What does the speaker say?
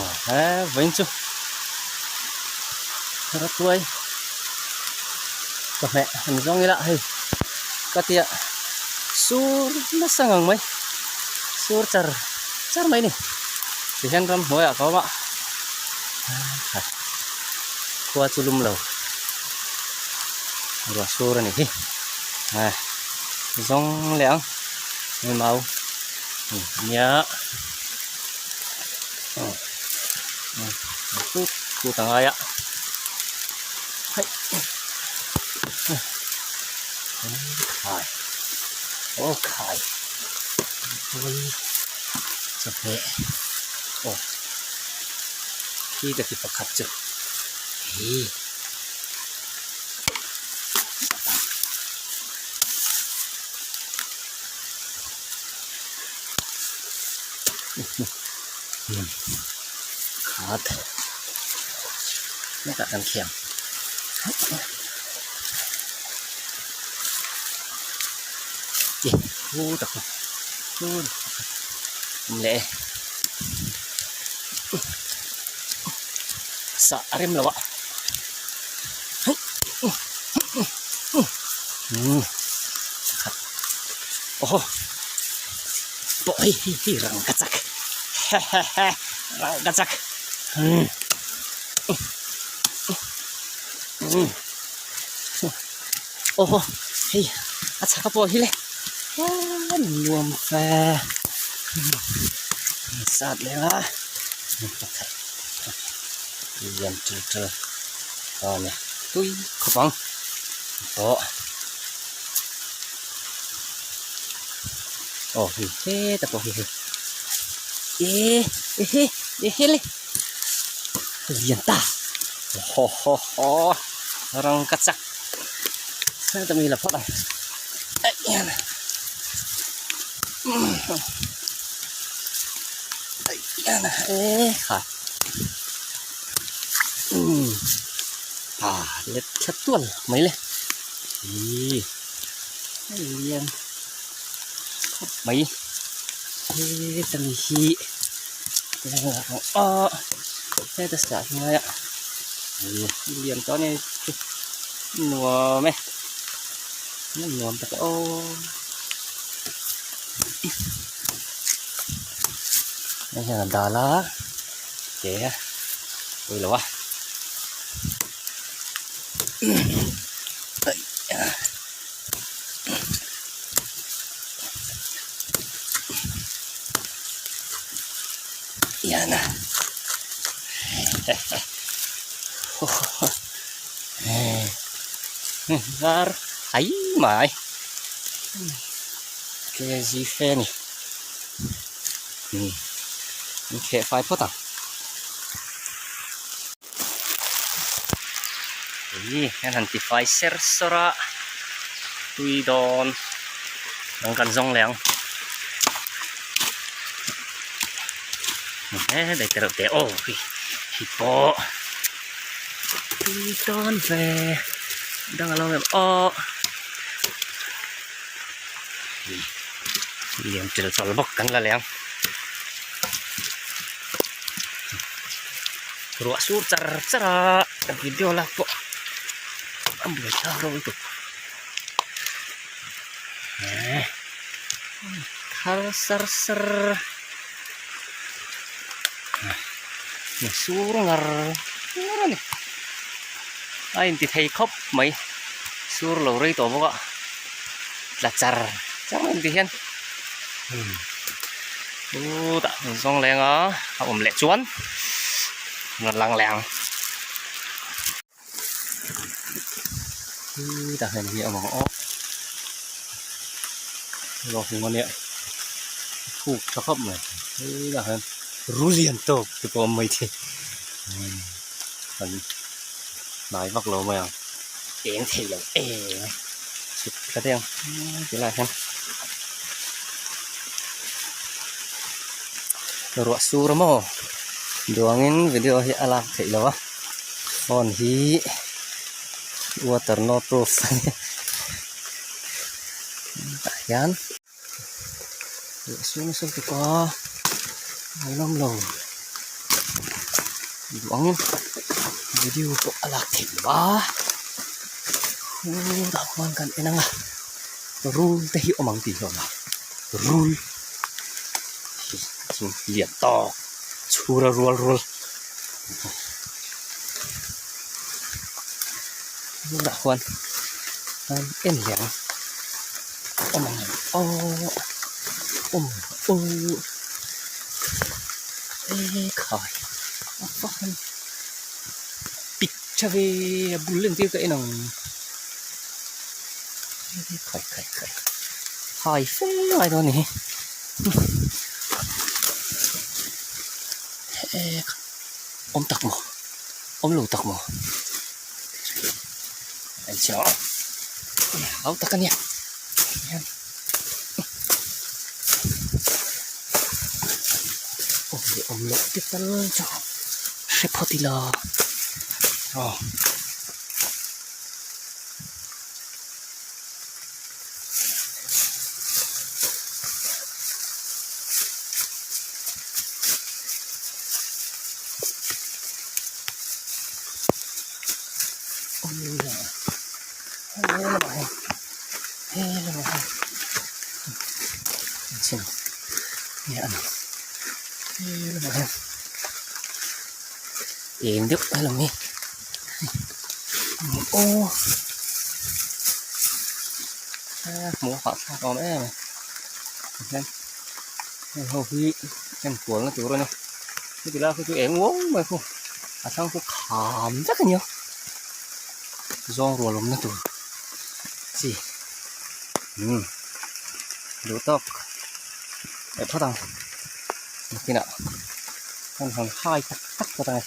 He vawiin chu rawtuai chawhmeh an zawng ila hei ka tia sur nasa ngang mai sur char char mai a ni tihian ramhnuaiah ka awm a khua chu lum lo ruah sur a ni hi zawng leh ang hei mau nia. Tut tut a ngai a hei khai aw khai chawhmeh aw khi ka ti pakhat chu hei. Khat hetah kan khiam chi hu tak chu awm leh e sah a rem lo a aw. Pawh hei hei hei rang ka chak rang ka chak aw hei a chhak a pawh hi le nuam fe sat leh a lian tul tul a ni tui khawp ang tawh. Aw hei heta pawh hi hei eh ehe ehe le lian ta haw haw haw rangka chak heta mi la phawt ang eh kha ah let thla tual mai le ih lian khawp mai heta mi hi aw heta sah hnuaia lian tawh a ni nuam e nuam tak e aw hei hian a dal a ke a pawilo a. Yana var ai mai kg fe a ni an kheh fai phawt ang. Ih an han ti fai ser sawr a tui dawn dang kan zawng leh ang he daih te reuh te aw hei hei pawh tui dawn ve dang alo em aw lian tel chawl bawk kan la leh ang. Ruah sur char char a video lak pawh a buai thlak reuh lutuk eh thar sar sar sur ngar ngar a ni a inti thei khawp mai sur lo rei tawh bawk a tla char char mai ti hian. Chutah an zawng leng a a awm leh chuan rawn lang leh ang chutah hian hi a awm ang aw lawk hung ania a thuk tha khawp mai hetah hian rulian tawk te pawh a awm maithei an hnai vak lo mai ang eng thei lo em a chhuk thla daih ang tilaiah hian. Ruah sur maw duangin video hi a lak theih loh a phone hi water no proof tah hian ruah sur nasa lutuk a a lawm lo. Duh angin video pawh a lak theih loh a khutah khuan kan en ang a rul te hi awm ang tih hi a awm a rul hi thing lian tawk chhura rual rual tunah khuan an en leh ang awm ang aw awm aw ekhai a va han pik tha ve a bul entir ka en ang ekhai khai khai hai fe mai dawn a ni hi. Awm tak maw? Awm lo tak maw? Hei chiah aw hau tak a nia awm leh awm loh te tal chu hre phawt ila aw. Eng deuh a lang hi aw hmuh a hahthlak awm em a tihian heng ho hi enkual na tur a ni heti lai khu chu eng uau mai khu a thlang chu kham vek a nia zawng rual awmna tur chi umm duh tawk leh phawt ang nakinah kan han hai tak tak phawt ang e.